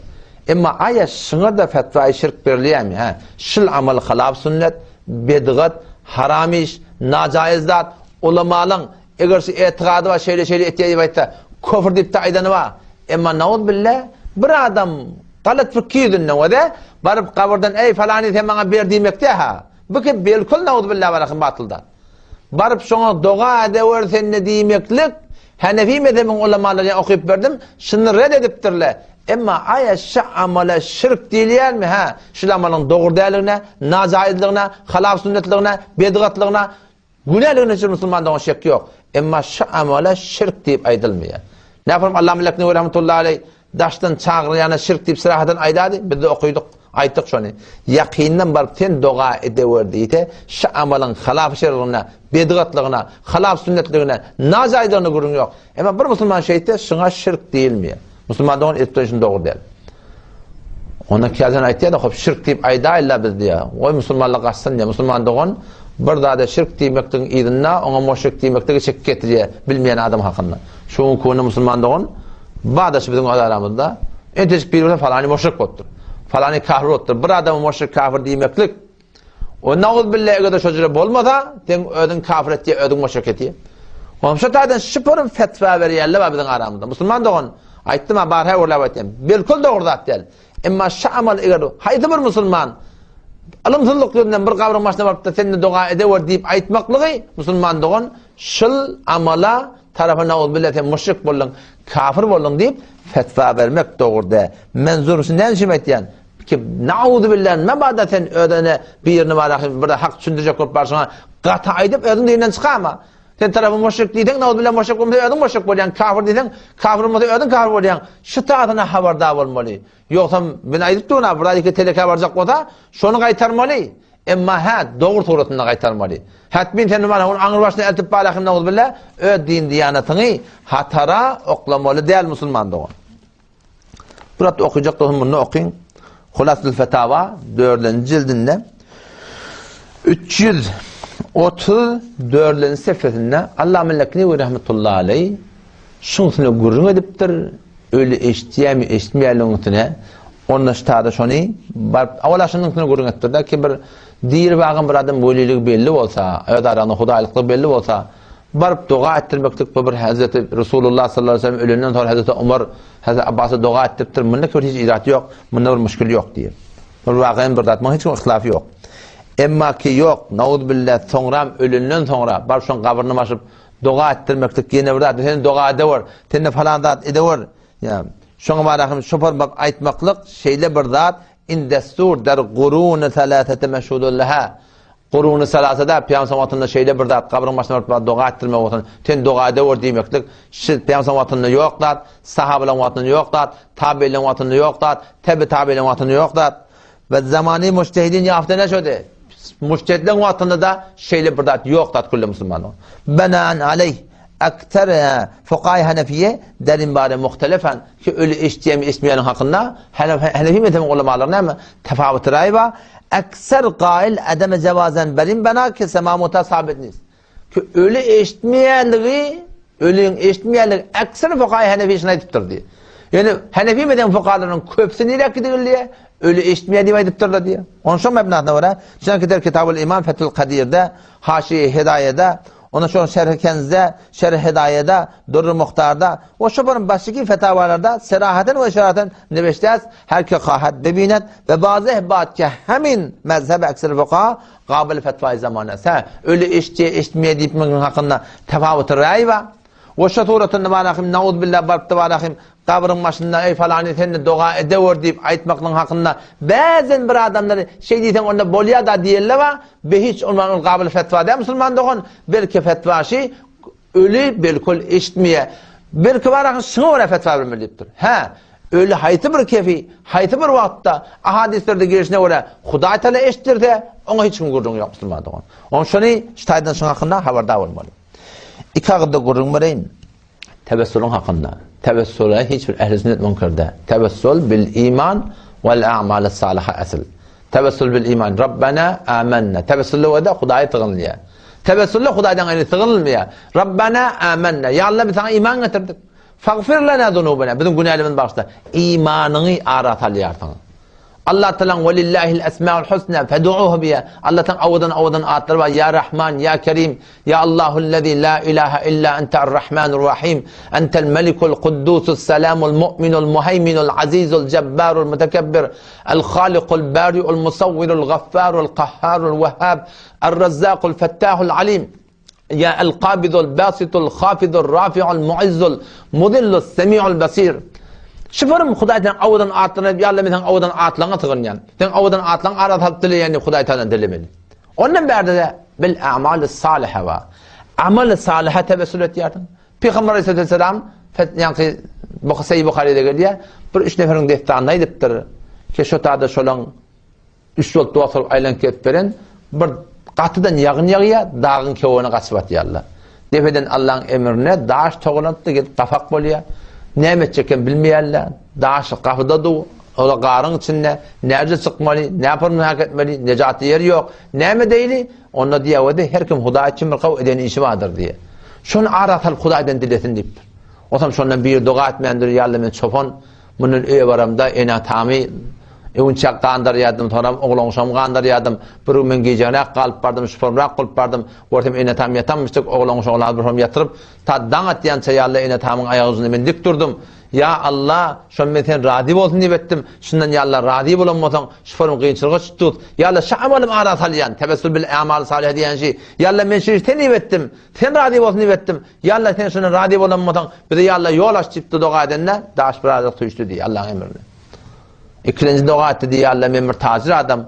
Emma aýa şyňa-da fetwaýy şirk berilýärmi? Hä, şul amal hylaf sünnet, bedgat, haram iş, najaýyz zat, ulamalaň eger şu etigady bar şeýle-şeýle etýär diýip aýtsa, köfür diýip-de aýdany bar. Emma nauzbilla, bir adam galat pikir ýüzünden we-de baryp gabyrdan eý falany sen maňa ber diýmek dä-hä. Bu ki belkul nauzbilla barahym batyl zat. Baryp şoňa doga edewer sende diýmeklik, Hanefi mezhebiň ulamalary ýa okyp berdim, şuny red edipdirler. Emma aýa şu amala şirk diýilýärmi? Hä, şul amalyň dogry dälligine, najaýyzlygyna, halaf sünnetligine, bedgatlygyna, günäligine hiç bir musulman dogan şek ýok. Emma şu amala şirk diýip aýdylmaýar. Näpürüm Allama Leknewi rahmetullahi aleý Daşdan çagyrýana şirk diýip syrahadan aýdady, biz-de okydyk, aýtdyk şony. Ýakyndan baryp sen doga edewer diýse, şu amalyň halaf şerigine, bedgatlygyna, halaf sünnetligine, najaýyzlygyna gürrüň ýok. Emma bir musulman şeýtse, şuňa şirk diýilmeýär. Musulman dogan edip duran işini dogry däl. Onda käzan aýtýar-da, hop şirk diýip aýdaýyl-la biz diýýär. Goý musulmanlar gaçsyn diýýär. Musulman dogan bir zada şirk diýmekligiň yzynda oňa muşrik diýmekligi çekip getirýär, bilmeýän adam hakynda. Şu günki günde musulman dogan Badaşy biziň öz aramyzda entejik biri bolsa falany muşrik bolupdyr. Falany kafir bolupdyr. Bir adama muşrik kafir diýmeklik o nauzbilla eger-de şo jüre bolmasa, sen özüň kafir etýär, özüň muşrik etýär. Onuň şu taýdan şüpürüm fetwa berýärler bar biziň aramyzda. Musulman dogan, aýtdym ha barha gürläp aýtýan. Bilkul dogry zat däl. Emma şu amal eger haýsy bir musulman ylymsyzlyk ýüzünden bir gabryň başyna baryp-da sen-de doga edewer diýip aýtmaklygy musulman dogan şul amala Tarapa nauzubilla sen müşrik bolduň, kafir bolduň diýip fetwa bermek dogry däl. Men zurusy näme üçin aýtýan? Ki nauzubilla mabada sen özüne birini bara bir hak düşündirjek bolup barşyňa gaty aýdyp özüň dinden çykama. Sen tarapy müşrik diýseň nauzubilla müşrik bolmasa özüň müşrik bolýaň, kafir diýseň kafir bolmasa özüň kafir bolýaň. Şu tazyna habardar bolmaly. Ýogsam men aýdyp durun bir iki teleke barjak bolsa şony gaýtarmaly. Emma hä, dogry suratynda gaýtarmaly. Hätmin sen mana ony aňry başyna eltip balahym nauzubilla, öz din-diýanatyňy hatara oklamaly däl musulman dogan. Bir at okajak bolsam munda okyň. Hulasul Fetawa 4-nji jildinde 334-nji sefesinde Allah Millekni rahmetullahi aleyh Şuň üstüne gürrüň edipdir, öli eşitýärmi, eşitmeýärligiň üstüne. Onda ştada şony baryp, awala şunuň üstüne gürrüň edipdir-de ki, bir diri bagan bir adam weliligi belli bolsa, öz arasynda hudaýlyklygy belli bolsa, baryp doga etdirmeklik bu bir Hazreti Resulullah sallallahu aleyhi ve sellem ölenden soň Hazreti Omar, Hazreti Abbasa doga etdiripdir. Munda bir hiç irat ýok, munda bir müşkil ýok diýip. Bir wakaýam bir zat, muňa hiç kim yhtilafy ýok. Emma ki ýok, nauzbillah, soňram ölenden soňra baryp şoň gabryny başyp Doga etdirmeklik ýene bir zat, sen doga edewer, sen-de falan zat edewer. Ýa, şoňa bara hem şopar bak aýtmaklyk şeýle bir zat, in dessur der gurun salasate meşhudun leha. Gurun salasada Pygamber wagtynda şeýle bir zat, gabryň başyna baryp bar doga etdirmek bolsun, sen doga edewer diýmeklik, şi Pygamber wagtynda ýok zat, sahabalaryň wagtynda ýok zat, tabeileriň wagtynda ýok zat, tebi tabeileriň wagtynda ýok zat. Ve zamani mujtehidin ýafte neşödi. Mujtehidleň wagtynda da şeýle bir zat ýok zat külli musulmanyň. Benan aleyh. Ekser fukaýy hanefiýe derin bare muhtelefan ki öli eşitýärmi eşitmeýäniň hakynda hanefi mezhebiniň ulamalary näme tefawut raý bar. Ekser gail ademe jewazan berin bena ki sema muta sabit nis. Ki öli eşitmeýänligi öliň eşitmeýänligi ekser fukaýy hanefi şuny aýdypdyr diýýär. Ýöne hanefi mezhebiniň fukalarynyň köpüsi nirek gidilýär? Öli eşitmeýär diýip aýdypdyrlar diýýär. Onşa mebnasyna görä, çünki der Kitabul Iman Fethül Kadirde, Haşiýe Hidaýede, Ondan soň Şerh-i Kenzde, Şerh-i Hidaýede, Durr-i Muhtarda we şu bir başyky fetawalarda serahaten we işaraten neweşdäs, her ki hahat bebinet we wazeh bat ki hemin mezheb ekser fukaha gabyl fetwaýy zamana. Sä öli eşitýär, eşitmeýär diýip munuň hakynda tefawuty raý bar. We şu suratynda barahym nauzbillah barypdy barahym Gabryň başynda, Eý, falany, sen-de doga edewer diýip aýtmaklygyň hakynda bäzen bir adamlar şeý diýseň onda bolýa-da diýenler bar, be hiç ondan ol gabyl fetwa däl musulman dogan, belki fetwaşy öli belkul eşitmeýär. Belki bar ahyr şuňa görä fetwa bermeli diýipdir. Hä, öli haýsy bir kefi, haýsy bir wagtda ahadyslerde gelşine görä Hudaý Taala eşitdirse, oňa hiç kim gürrüň ýok musulman dogan. Oň şony şu taýdan şuň hakynda habardar bolmaly. Iki agyzda gürrüň bereýin. Tewessulyň hakynda. Tewessula hiç bir ehli sünnet müňkür däl. Tewessul bil iman wal a'malis saliha asl. Tewessul bil iman. Rabbana amanna. Tewessulla wada Hudaýa sygynylýar. Tewessulla Hudaýdan gaýry sygynylmaýar. Rabbana amanna. Ýa Allah biz saňa iman getirdik. Fagfir lana zunubana. Biziň günälerimizi bagyşla. Imanyňy ara salýarsyň. Allah Taalaň Welillahil esmaul husna feduuhu biha. Allah Taalaň owadan owadan atlary bar. Ya Rahman, Ya Kerim, Ya Allahullazi la ilaha illa ente ar-Rahmanur Rahim. Entel Melikul Kuddusus Selamul Mu'minul Muheyminul Azizul Cebbarul Mutekebbir. El Halikul Bariul Musawwirul Gaffarul Kahharul Wahhab. Er-Razzakul Fettahul Alim. Ýa El-Kabidul Basitul Hafidul Rafiul Muizzul Muzillus Semiul Basir. Şu forum Hudaý sen owadan atlaryna ýa Allah men sen owadan atlaryňa sygynýan. Sen owadan atlaryň ara salyp dileýän diýip Hudaý Taaladan dilemeli. Ondan bärde-de bil a'maly saliha wa. Amaly saliha tewessül etýärsiň. Pygamber aleyhisselam ýaňky Buhari Buharyda gelýär. Bir üç neferiň dessanyny aýdypdyr. Ki şo tada şolaň Üç bolup dost bolup aýlanyp gelip beren bir gatydan ýagyn ýagýar, dagyň kewene gaçyp atýarlar. Depeden Allaň emrine daş togalanypdyr, gelip gapak bolýar. Näme etjeklerini bilmeýärler. Daş gapyda dur, ola garyň içinde, näce çykmaly, näpurny hak etmeli, nejatly ýeri ýok. Näme edeýli? Onda diýäwedi, her kim Hudaý üçin bir gaw eden işi bardyr diýe. Şony ara salyp Hudaýdan dilesin diýipdir. Osam şondan biri doga etmändir, ýa Alla men çopan, Mundan öýe baramda ene-atamy öwünçäk gandyrýardym, soňram oglanşamy gandyrýardym. Bir gün men gijäräk galyp bardym, şuparrak bolup bardym. Görsem ene-atam ýatanmyşdyk, oglanşaglary bir hom ýatyryp, ta daň atýança ýa-la ene-atamyň aýak ujunda men dik durdum. Ýa Alla, şony men sen razy bolsun diýip etdim. Şundan ýa Alla razy bolan bolsaň, şuparym kynçylyga tut. Ýa Alla, şu amalym ara salýan, tewessül bil a'mal salyha diýen şi. Ýa Alla, men şu işi sen diýip etdim. Sen razy bolsun diýip etdim. Ýa Alla sen şundan razy bolan bolsaň, bize ýa Alla ýol aç diýip doga edende, daş birazajyk süýşdi diýýär Allaň emrine. Ikilenji doga etdi diýýär Alla men bir tajir adam,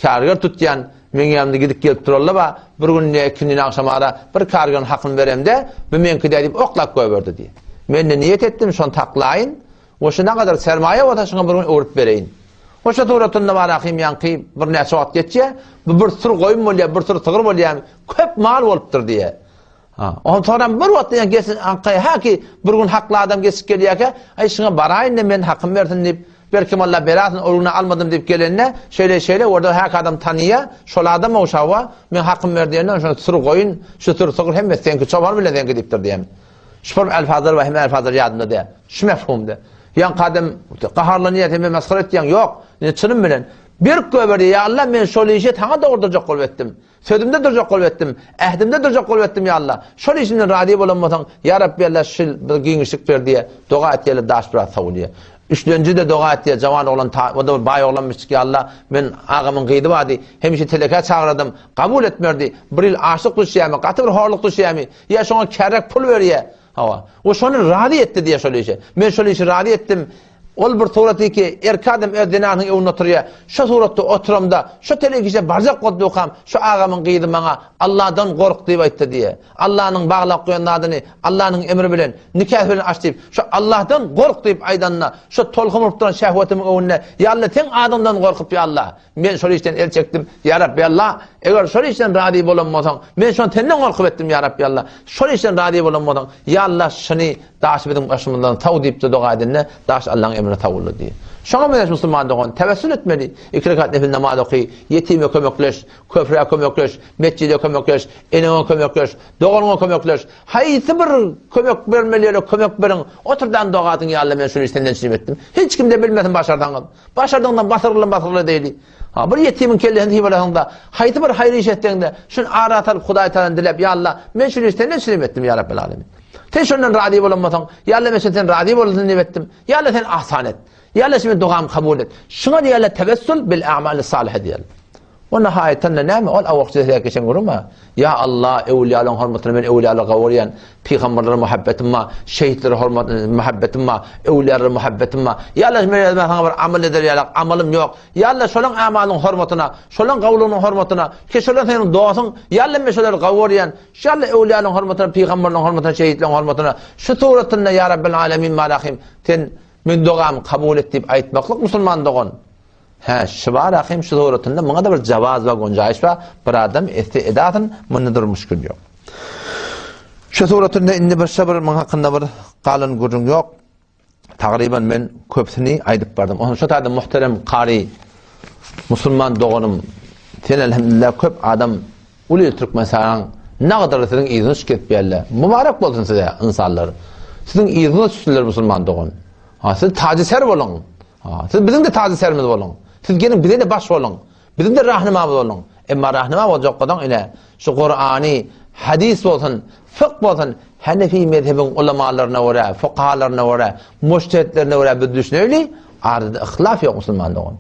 karger tutýan, meň ýanymda gidip gelip duralla bar, bir gün ne ikindini agşam ara bir kargeriň hakyny beremde, bu meňki däl diýip oklap goýberdi diýýär. Men-de niýet etdim şony taklaýyn, we şu nägadar sermaýa bolsa şuňa bir gün öwrüp bereýin. We şu suratynda bar ahym ýaňky bir näçe wagt geçýär, bu bir sür goýun bolýar, bir sür sygyr bolýar, köp mal bolupdyr diýýär. Ha, onsoňam bir wagt diýen geçsin aňkaý ha ki bir gün hakly adam geçip gelýärkä, aý şuňa baraýyn-da men hakym bersin diýip, belkim Allah berasyn ol güne almadym diýip gelende, şeýle şeýle orda häki adam tanyýa, şol adam ogşawa, men hakym ber diýende, şol sür goýun, şu sür sygyr hemmesi seňki, çoban bilen seňki diýipdir diýen. Şu bir elfazlar we hemme elfazlar ýadymda däl. Şu mefhumda. Ýaňky adam gaharlanýar, sen meni masgara etýäň, ýok. Ine çynym bilen. Berk göberdi, ýa Allah men şol işi saňa dogurdyrjak bolup etdim. Sözümde durjak bolup etdim, ähdimde durjak bolup etdim, ýa Alla. Şol işimden razy bolan bolsaň, ýa Rabbi Alla şil bir giňişlik ber diýe, doga etýärler, daş biraz sowulýar. Üçlenji-de doga etýär, jawan oglan, o-da bir baý oglanmyşdyk, ýa Alla, men agamyň gyzy bardy, hemişe telekä çagyradym, kabul etmerdi, bir ýyl açlyk düşýärmi, gaty bir horluk düşýärmi, ýa şoňa kerrek pul berýär, hawa, o şony razy etdi diýýär şol işe. Men şol işi razy etdim. Ol bir suraty ki, erkek adam öz zenanynyň öňünde oturýar. Şo suratda oturamda, şo telewizýa barjak boldukam, şo agamyň gyzy maňa Allahdan gork diýip aýtdy diýýär. Allanyň baglap goýan zadyny Allanyň emri bilen, nikasy bilen aç diýip, şo Allahdan gork diýip aýdanda, şo tolkun urup duran şehwetimiň öňünde, Ýa Alla, seň adyňdan gorkup, ýa Alla, men şol işden el çekdim, ýa Rabbi Alla, eger şol işden razy bolan bolsaň, men şony senden gorkup etdim, ýa Rabbi Alla, şol işden razy bolan bolsaň, ýa Alla, şuny daşy biziň başymyzdan saw diýip-de doga edende, daş Allaň emrine sawuldy diýýär. Şoňa meňzeş musulman dogan, tewessül etmeli, iki rekat nefil namaz oky, ýetime kömekleş, köprä kömekleş, metjide kömekleş, eneňe kömekleş, doganyňa kömekleş, haýsy bir kömek bermeli ýere kömek beriň, oturdan doga ediň, ýa Alla men şuny senden çynyp etdim. Hiç kimde bilmesin başarsaňyz. Başardygyňdan basyrgyla basyrgyla diýeli. Ha, bir ýetimiň kellesini sypalasaň-da, haýsy bir haýyr iş etseň-de, şuny ara salyp Hudaý Tagaladan diläp, ýa Alla, men şuny senden çynyp etdim, ýa Rabbel Alemin. Sen şondan razy bolan bolsaň, ýa Alla men şuny sen razy bolasyn diýip etdim. Ýa Alla sen ahsan et. Ýa Alla şu men dogamy kabul et. Şuňa diýerler tewessul bil a'mali salihe diýerler. O nihaýetinde näme? Ol awakçy sesä geçen gürrüň-ä. Ýa Alla, öwlüýalaryň hormatyna men öwlüýalara gowurýan, pygamberlere muhabbetim bar, şehitlere hormat muhabbetim bar, öwlüýalara muhabbetim bar. Ýa Alla, men özüme saňa bir amal eder ýalak amalym ýok. Ýa Alla, şolaň amalynyň hormatyna, şolaň gowulygynyň hormatyna, ki şolar seniň dostuň, ýa Alla, men şolary gowurýan. Şu Alla öwlüýalaryň hormatyna, pygamberleriň hormatyna, şehitleriň hormatyna, şu suratynda ýa Rabbel Alemin Malahym, sen men dogamy kabul et diýip aýtmaklyk musulman dogan. Hä, şu bar ahym şu suratynda muňa-da bir jawaz bar, gonjaýyş bar. Bir adam etse edasyn, munda bir müşkil ýok. Şu suratynda indi bir şo bir muň hakynda bir galan gürrüň ýok. Tagryban men köpüsini aýdyp bardym. Onuň şo taýda muhterem kary musulman doganym, sen elhamdülillah köp adam uly Türkmenistanyň nagadyr siziň yzyňyz düşüp gelýärler. Mübarek bolsun size ynsanlar. Siziň yzyňyz düşsünler musulman dogan. Ha, siz tacı ser boluň. Ha, siz biziň-de tazy serimiz boluň. Siz geliň bize-de baş boluň. Biziň-de rahnymamyz boluň. Emma rahnyma boljak bolsaň ine, şu Kurany, hadis bolsun, fykh bolsun, Hanefi mezhebiň ulamalaryna görä, fukahalaryna görä, mujtehitlerine görä biz düşüneli, arada yhlaf ýok musulman dogan.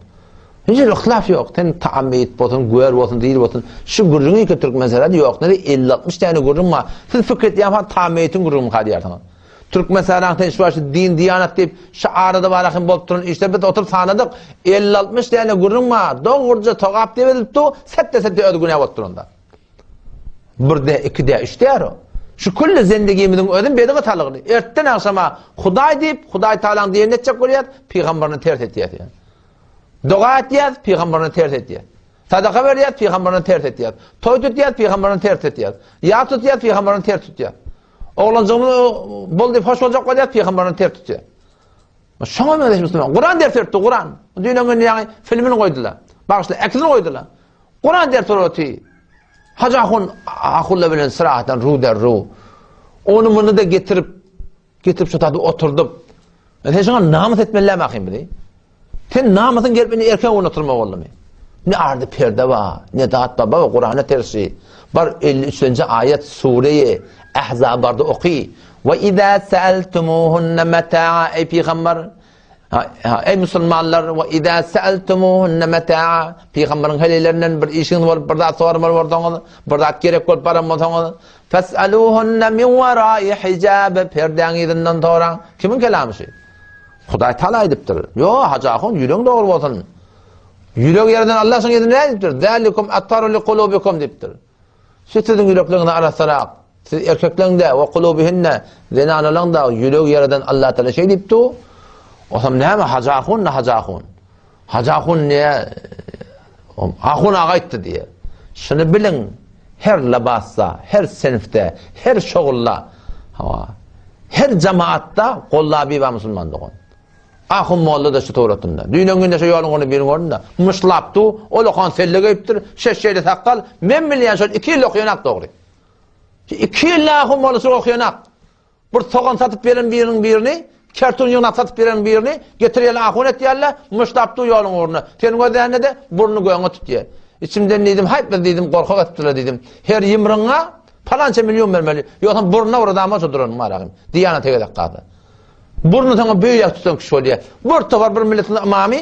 Hiç bir yhlaf ýok. Sen taam meýit bolsun, gör bolsun, dil bolsun. Şu gürrüňi ki Türkmenistanda ýok. Nere 50-60 tane gürrüň bar. Siz fikir etýän taam meýitiň gürrüňi diýýärsiňiz. Türkmenistanyň sen şu wagt din diýanat diýip şu arada bar ahim bolup duran işler biz oturyp sanadyk 50-60 däne gürrüň bar dogruja togap diýip edilip dur setde setde öz günä bolup duranda. Bir de, iki de, üç de o. Şu külli zendigimiziň özüm bediga talygyny. Ertden agşama Hudaý diýip, Hudaý Tagalaň diýenini etjek bolýar, pygamberini ters etýär. Doga etýär, pygamberini ters etýär. Sadaka berýär, pygamberini ters etýär. Toý tutýar, pygamberini ters etýär. Ýa tutýar, pygamberini ters tutýar. Oglanjygymy bol diýip hoş boljak bolýar, pygamberini ters tutýar. Şoňa meňzeş musulman. Kuran ders beripdi, Kuran. Düýn öňün ýaňy filmini goýdular. Bagyşla, ekisini goýdular. Kuran ders beripdi. Hajy ahun ahulla bilen syrahatdan ru der ru. Ony muny da getirip Getirip şu taýda oturdyp. E, sen şoňa namys etmelilämi ahym bizi? Sen namysyň gelip indi erkek öňünde oturma boldumy? Ne ardy perde bar, ne zat bar, baba Kurana tersi. Bar 53-nji aýat sureyi Ahzab barda oky. Ve iza sa'altumuhunna mata'a ey pygamber Eý musulmanlar, we iza sa'altumuhunna mata'a, pygamberiň heleýlerinden bir işiňiz bolup bir zat soramaly bolsaňyz, bir zat gerek bolup baran bolsaňyz, fas'aluhunna min wara'i hijab, perdäň yzyndan soraň. Kimiň kelamy şu? Hudaý Taala aýdypdyr. Ýo, Hajy ahun, ýüregiň dogry bolsun. Ýürek ýerinden Allah şoň ýerinde näme diýipdir? Zalikum atharu liqulubikum diýipdir. Şu siziň ýürekleriňizi arassarak. Siz erkekleriň-de we kulubihinne, zenanalaryň-da ýüregi ýaradan Allah Taala şeý diýipdi. Osam näme Hajy ahun, ne Hajy ahun? Hajy ahun ne? Ahun aga aýtdy diýe. Şuny biliň, her lybasda, her senfde, her şogulda, hawa, her jemaatda gollaby bar musulman dogan. Ahun molla-da şu suratynda. Düýn öňňünde şu ýoluň ugrunda birini gördüm-de, myşlap dur, ol okan selle geýipdir, şeş-şeýle sakgal, men bilýän şol iki ýyl okaýanak dogry. Şu iki ýyl ahun molla şu okaýanak. Bir sogan satyp beren biriniň birini, kertun ýygnap satyp beren birini getirýärler ahun etýärler, myşlap dur ýoluň ugrunda. Seni gözlände-de burnuny göňe tutýar. Içimden diýdim, haýp biz diýdim, gorkak etipdirler diýdim. Her ýumrugyňa palança million bermeli. Ýogsam burnuna uradam şo duranyň bar agym. Diýana tegezek galsa. Burny saňa beýläk tutan kişi bolýar. Bir topar bir milletiň ymamy,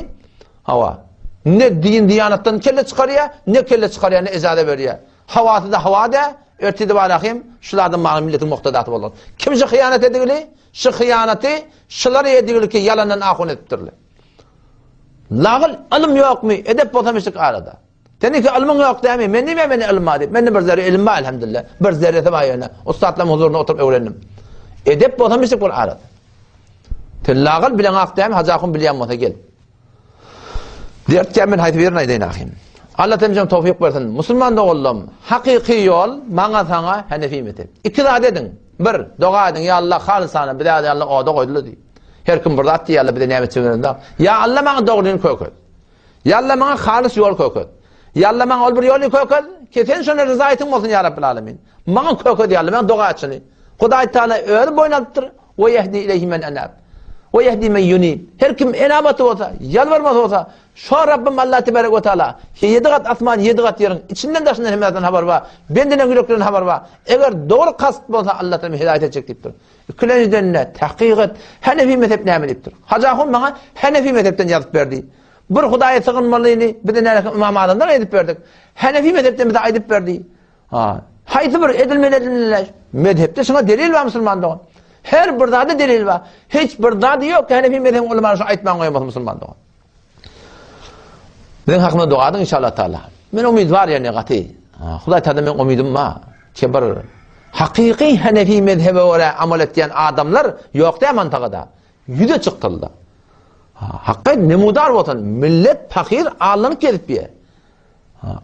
hawa, ne din diýanatdan kelle çykarýar, ne kelle çykarýar, ne ejaza berýär. Hawasy-da hawa dä, ertir-de barahym, şulardan maňa milletiň muhtadaty bolar. Kim şu hyýanat edigili? Şu hyýanaty şular edigilki ýalandan ahun edipdirler. Lagyl ylym ýokmy? Edep bolsa mişik arada. Seniňki ylmyň ýok dämi? Men diýme mende ylym bar diýip. Mende bir zerre ylym bar elhamdülillah. Bir zerresi bar ýöne. Ussatlaryň huzurynda oturyp öwrendim. Edep bolsa mişik bol arada. Sen lagyl bileňak dämi? Hajy ahun bilýän bolsa gel. Dert men haýsy birini aýdaýyn ahym. Allah temjem towfik bersin. Musulman doganlarym, hakyky ýol maňa saňa Hanefi mezhep. Iki zat ediň. Bir, doga ediň, ýa Allah halysana bize ýa Allah oda goýdular diý. Her kim bir zat diýýär, bize näme etjegini Ýa Allah maňa dogryny köket. Ýa Allah maňa halys ýol köket. Ýa Allah maňa ol bir ýoly köket, ki sen şona ryzaýatyň bolsun ýa Rabbil Alamin. Maňa köket ýa Allah, men doga etşini. Hudaý Taala özi boýun alypdyr. We ýehdi ileýhi men enab. We ýehdi men ýunib. Her kim enabaty bolsa, ýalbarmasy bolsa, şo Rabbim Allah tebarek we taala ýedi gat asman, ýedi gat ýeriň içinden daşyndan hemme zatdan habar bar. Bendeleň ýüreklerinden habar bar. Eger dogry kast bolsa Allah taala hidaýat etjek diýipdir. Ikilenjiden-de tahkyk et, Hanefi mezhep näme diýipdir? Hajy ahun maňa Hanefi mezhepden ýazyp berdi. Bir Hudaýa sygynmalyny bize näme Ymam Azamdan aýdyp berdik. Hanefi mezhepden bize aýdyp berdi. Ha, haýsy bir edilmeli edilmeli mezhepde şuňa delil bar musulman dogan. Her bir zada delil bar. Hiç bir zady ýok Hanefi mezhebiň ulemalary şu aýtman goýmasyn musulman dogan. Biziň hakymyzda doga ediň inşallah taala. Men umyt bar ýani gaty. Hudaý taala men umydym bar. Ki bir hakyky Hanefi mezhebe görä amal etýän adamlar ýok däl mantagada. Ýüze çykdyldy. Hakky nemudar bolsun, millet pahyr allanyp gezip ýe.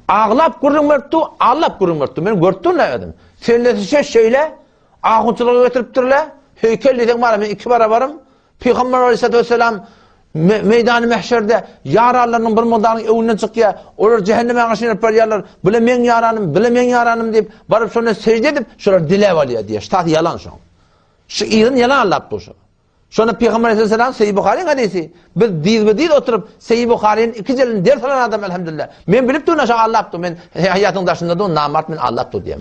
Aglap gürrüň beripdi, allap gürrüň beripdi. Men görüp durun özüm. Sellesi şeş şeýle ahunçylyga getiripdirler. Heýkel diýseň bar, men iki barabarym. Pygamber aleyhissalatu vesselam meýdany mähşerde ýaranlarynyň bir mugdarynyň öňünden çykýar. Olar jähenneme garşy alyp barýarlar. Bile meň ýaranym, bile meň ýaranym diýip, baryp şonda sežde edip, şolar diläp alýar diýýär. Ştat ýalan şoň. Şu yzyn ýalan allap dur şo. Şonda Pygamber aleyhisselam Seýi Buharyň hadysy. Biz dyzbe-dyz oturyp Seýi Buharyň iki jelini ders alan adam elhamdülillah. Men bilip durun aşa allap dur. Men haýatyň daşynda dur, namart men allap dur diýen.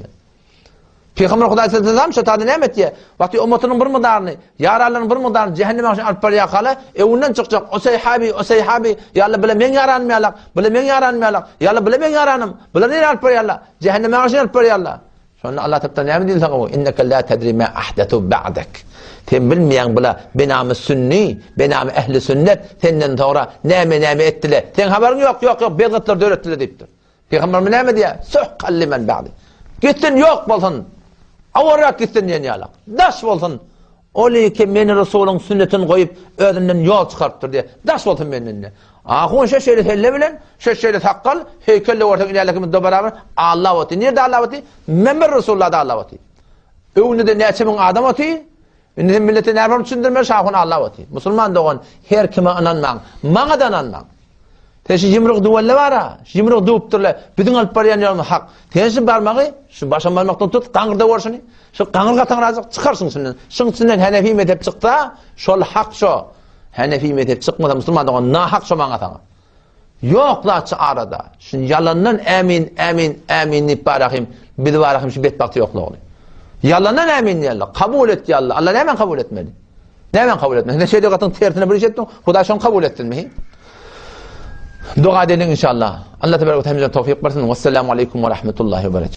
Pygamber Hudaý sallallahu şo taýda näme etýär? Wagty ummatynyň bir mugdaryny, ýaranlarynyň bir mugdaryny jähenneme garşy alyp barýar hala, öňünden çykjak, o sahabi, o sahabi, ýa Allah bile meň ýaranym ýalak, bile meň ýaranym ýalak, ýa Allah bile meň ýaranym, bile nirä alyp barýarlar? Jähenneme garşy alyp barýarlar. Şonda Allah tarapdan näme diýilse gowy? Inneke la tedri ma ahdathu ba'dak. Sen bilmeýäň bula benamy sünni, benamy ehli sünnet senden soňra näme näme etdiler. Seň habaryň ýok, ýok, ýok, bedgatlar döretdiler diýipdir. Pygamberimiz näme diýýär? Suhkan limen ba'di. Gitsin ýok bolsun. Awarrak gitsin diýen ýalak. Daş bolsun. Ol ki meni Resulyň sünnetini goýup, özünden ýol çykarypdyr diýýär. Daş bolsun menden diýýär. Ahun şe şeýle selle bilen, şe şeýle sakgal, heýkelle görseň ilerlekimiz do beraber Allah oty. Nirde Allah oty? Member Resullada Allah oty. Öňünde näçe müň adam oty? Indi sen millete näme bolup düşündirmeli şahun Allah oty. Musulman dogan her kime ynanmaň. Maňa da ynanmaň. Sen şu ýumruk duwelle bara, şu ýumruk duwupdyrlar. Biziň alyp barýan ýolumyz hak. Sen şu barmagy, şu başam barmakdan tut, gaňyrda gör şuny. Şu gaňyr gataňrajyk çykarsyň şundan. Şuň içinden Hanefi mezhep çyksa, şol hak şo. Hanefi mezhep çykmasa musulman dogan nahak şo maňa saňa. Ýok zatçy arada. Şu ýalandan ämin, ämin, ämin diýip barahym, biz barahym şu betbagty ýoklugyny. Ýalandan ämin diýerler. Kabul et ýalla. Allah näme kabul etmeli? Näme kabul etmeli? Sen şerigatyň tersine bir iş etdiň, Hudaý şony kabul etsinmi? Doga edeliň inşallah. Allah tebaraka hemmämize towfik bersin. Wesselamu aleýkum we rahmetullahi we berekatuh.